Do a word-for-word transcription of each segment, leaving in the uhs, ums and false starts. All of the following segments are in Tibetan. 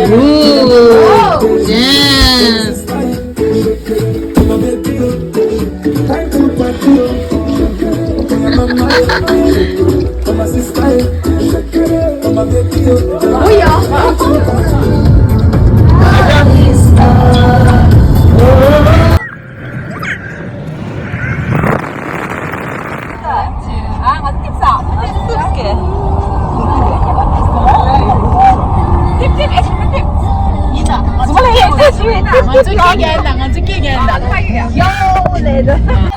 Ooh, dance. Oh yeah. ཨ། ང་ཚོ་ཊིབ་སང་། ཊིབ་ཀྱི། ཊིབ་ཊིབ་ཨེ་ཊིབ་ཊིབ། ཡིན་ད། ང་ཚོ་སྐད་རྒྱག་ཡིན་ད། ང་ཚོ་སྐད་རྒྱག་ཡིན་ད། ཡོ་ལེ་ད།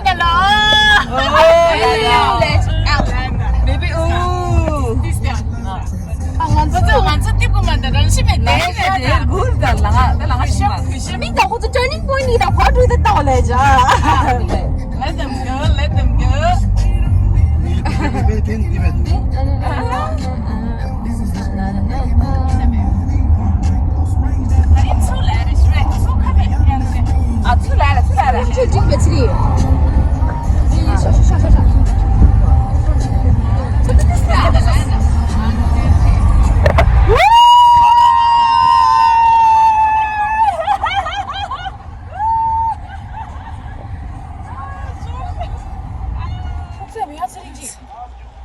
ཧེ་ལོ། ཧེ་ལོ། Baby ooh། ང་ཚོ་ང་ཚོ་ཊིབ་གོ་མ་ད་རང་ཤི་མེད་དེ་དེ་གུར་ད་ལ་ང་ད་ལ་ང་ཤི་མ། མི་ད་ཁོ་ཚོ་turning point ནི་ད་ཁོ་འགྲོ་དེ་ད་ལེ་ཇ། Let them go, let them go.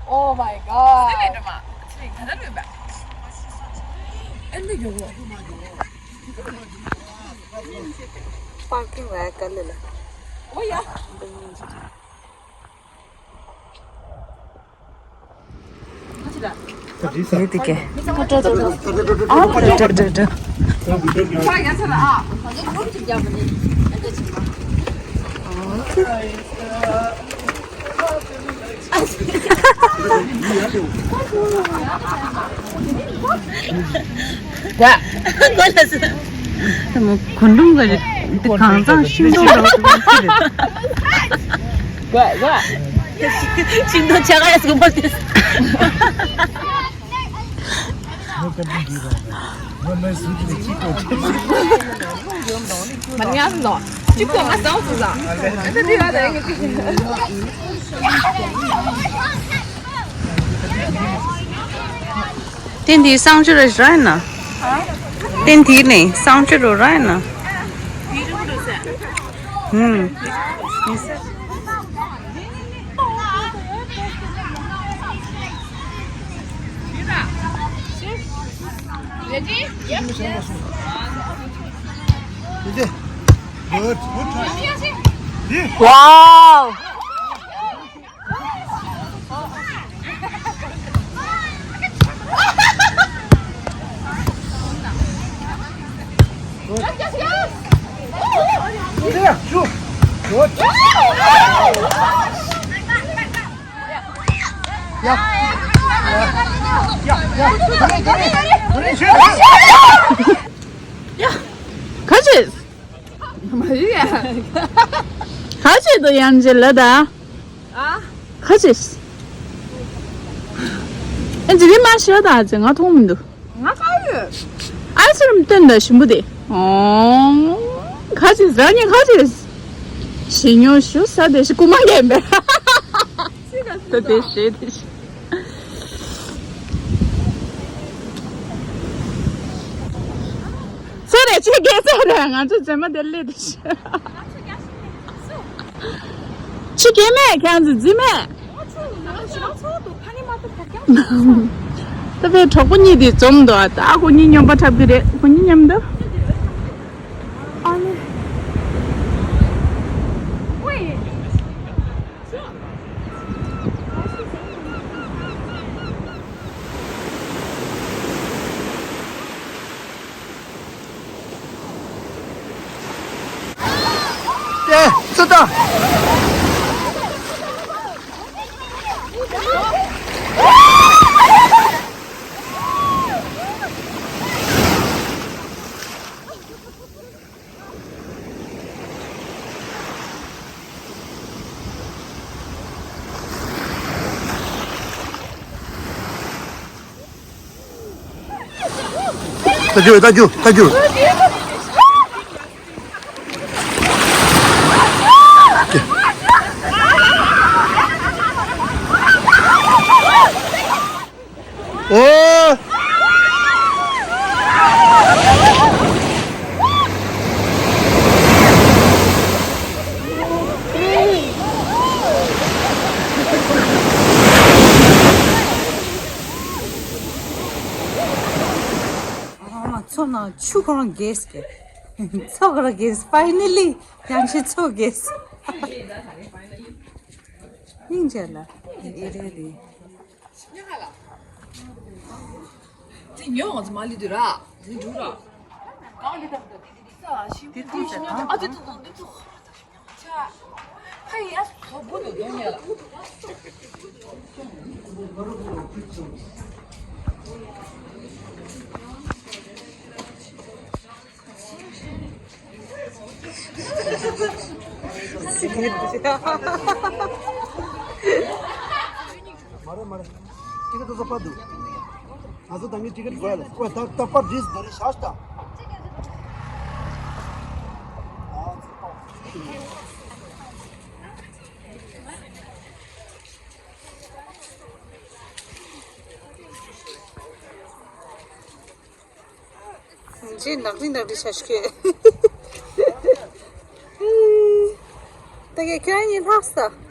Oh my god. Parking ལ་ག་ལེ་ལ། ཨོ་ཡ། ཡེ་དེ་ཀེ། ཨ་ཏྲ་ཏྲ་ཏྲ། ད། གོ་ལ་སོང་། ད་མོ་གོ་ལུང་ག་རེ། འདི་གང་ཚང་ཤིང་ཏོག་འདྲ་བོ་འདུག་ཅི་རེད། ག་ག་ཤིང་ཏོག་ཆ་ག་ཡ་སུ་མོ་དེ། མ་ཉམས་ནོ། གཅིག་པོ་ང་བཟང་སུ་བཟང་། ཨ་ད་འདི་ལ་ད་ཡིན་གི། ཏན་ཏིག་གསང་སྤྱོད་ར་ར་ཡིན་ན། ཏན་ཏིག་ནས་གསང་སྤྱོད་ར་ར་ཡིན་ན། ཧུམ། Ready? Yep. Good. Good try. Wow. Good. Yeah, shoot. Good. Yeah. Yeah, yeah. Good, good, good. Good, shoot. ཡ། ག་ཅི། མ་རེད་ཡ། ག་ཅི་དོ་ཡང་ཅི་ལ་ད། ཨ། ག་ཅི། ཨེ་ཅི་རི་མ་ཤི་ད་ཅི་ང་མཐོང་མི་འདུག་ང་ག་ཡོད། ཨ་ཅི་རམ་སྟོན་ད་ཞིམ་པོ་དེ། ཨོ། ག་ཅི་ཟ་ཉེ་ག་ཅི། ཞི་ཉོ་ཞུ་ས་དེ་ཞི་ཀུ་མ་གན་པེ། ད་དེ་ཞེ་དེ་ཞེ། ཚེ་རེ་ཆེ་གེ་ཚེ་རེ་ང་ཚོ་རྗེས་མ་དེ་སླེབས་དེ་ཞེ། ཆི་གེ་མེད་ཁྱང་ཚི་རྫི་མེད། ད་བའི་གྲོགས་པོ་གཉིས་དེ་འཛོམས་འདུག་ད་ཁོ་གཉིས་སྨྱོན་པ་འཁྲབ་ཀྱི་རེད། ཁོ་གཉིས་མཉམ་དུ། ཨ་ནི། ཨེ། ཙི་ཏ། ད་རྒྱུ་ད་རྒྱུ་ད་རྒྱུ། ཨོ། ཨ་མ་མཚོ་ནང་ཆུ་ཁོ་རང་རྒྱས་ཀྱི། མཚོ་ཁོ་རང་རྒྱས། ཕའི་ནལ་ལི་ཡང་ཆེ་མཚོ་རྒྱས། སྙིང་རྗེ་ལ་ཨེ་རེད་རེད། དེ་ཉོ་ང་ཚོ་མ་ལི་དུ་ར། དེ་འགྲོ་ར། གང་ལི་དང་དེ་དེ་དེ་ས་ཤི། དེ་ཐུག་ས་ཨ་དེ་ཐུག་དེ་ཐུག་ཕ་ཡ་སོ་བུ་དུ་དོ་ཉལ། མ་རེད་མ་རེད། ཊི་ཀེ་ཊི་བཟོ་པ་འདུག་ང་ཚོ་ད་ངའི་ཊི་ཀེ་ཊི་བཟོ་ཡ་ལ་ཀོ་ད་ད་པར་ཌིས་ད་རེ་ཤ་ཤ་ད། ཇེ་ནག་རི་ནག་རི་ཆ་ཤི་ཁྱོད། ད་གེ་ཁྱོད་གཉིས་ལྷག་ས།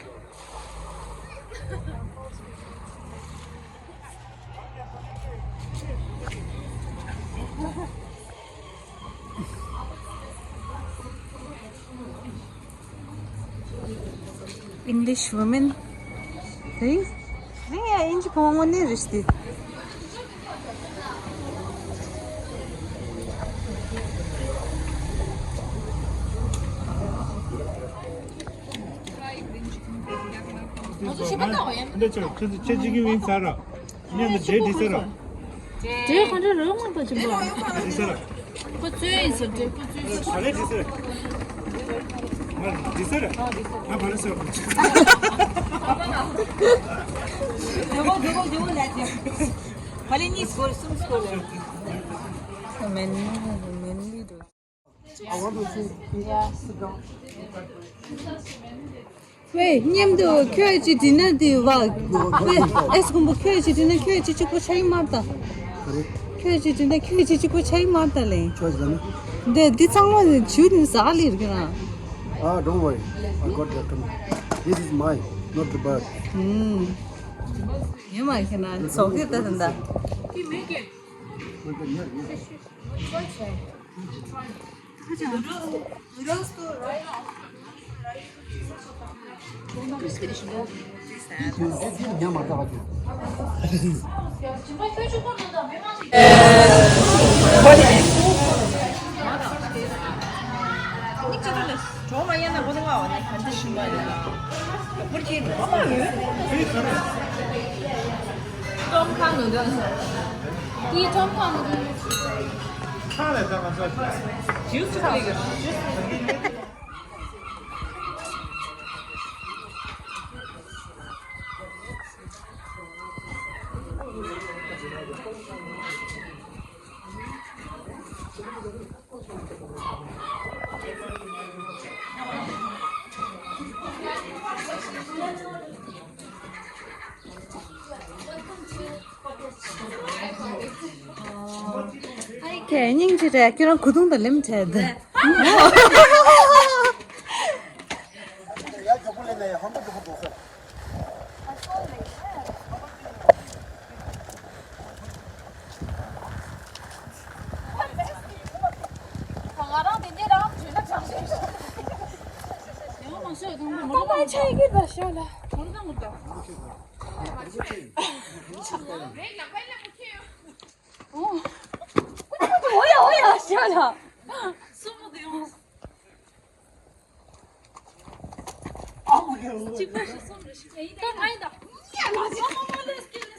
English women. Hey, hey, ya inji pongo ne risti. Nde cho, che che chi ki win sa ra. Nde je di sa ra. དེ་ག་འདྲ་རོགས་མ་པ་ཅི་པ། ཁོ་ཚོས་ཡིན་ཟེར་དེ་ཁོ་ཚོས་ཟེར། ཨ་རེ་དྲི་ཟེར། ང་དྲི་ཟེར། ང་བ་རེ་ཟེར། ཇོ་བོ་ཇོ་བོ་ཇོ་བོ་ལ་ཇེ། ཕ་ལེ་གཉིས་སྐོར་གསུམ་སྐོར་ལ། མེན་མེན་ལི་དོ། I want to see. Yeah, sit down. ཝེ། མཉམ་དུ་ཁྱོད་ཀྱི་ཌི་ནར་དེ་བ། ཝེ། ཨེ་སྐུ་འབུ་ཁྱོད་ཀྱི་ཌི་ནར་ཁྱོད་ཀྱི་གཅིག་པོ་ཆ་ཡིན་མར་ད། ག་རེ། ཁྱོད་ཀྱི་ཌི་ནར་ཁྱོད་ཀྱི་གཅིག་པོ་ཆ་ཡིན་མར་ད་ལེ། ཁྱོད་ཀྱི་ལ་ནི། འདི་འདི་ཚང་མ་ཇུ་ནི་ཟ་ལི་རྒྱུ་ན། Ah, don't worry. I got that too. This is mine, not the bird. ཧུམ། ཡིན་མ་ཤེས་ན་ཚོགས་ཀྱི་ད་ད་ད། ཁྱེད་སྙིང་རྗེ་རེད། ཁྱེད་རང་གོས་ཐུང་དང་ལེན་བྱས་ཏེ། ང་རང་དེ་ནས་རང་བྱོས་ན་དྲག་ཞན་ཞིག་ཡང་མ་ཤོད་དང་མ་ལོ་མ་ཆ་ཡི་གི་བ་ཤོད་ལ། ཁོང་དང་མོ་དང་། ཨོ། ཨོ་ཡ་ཨོ་ཡ་ཤོད་ལ། སུ་མོ་དེ་ཡོང་། གཅིག་པ་ཞིག་གསུམ་རེ་ཞིག་ཡིན་ད་ང་ཡིན་ད། ཡ་ལ་ཞིག་མོ་མོ་ལས་སྐྱེ་ལ།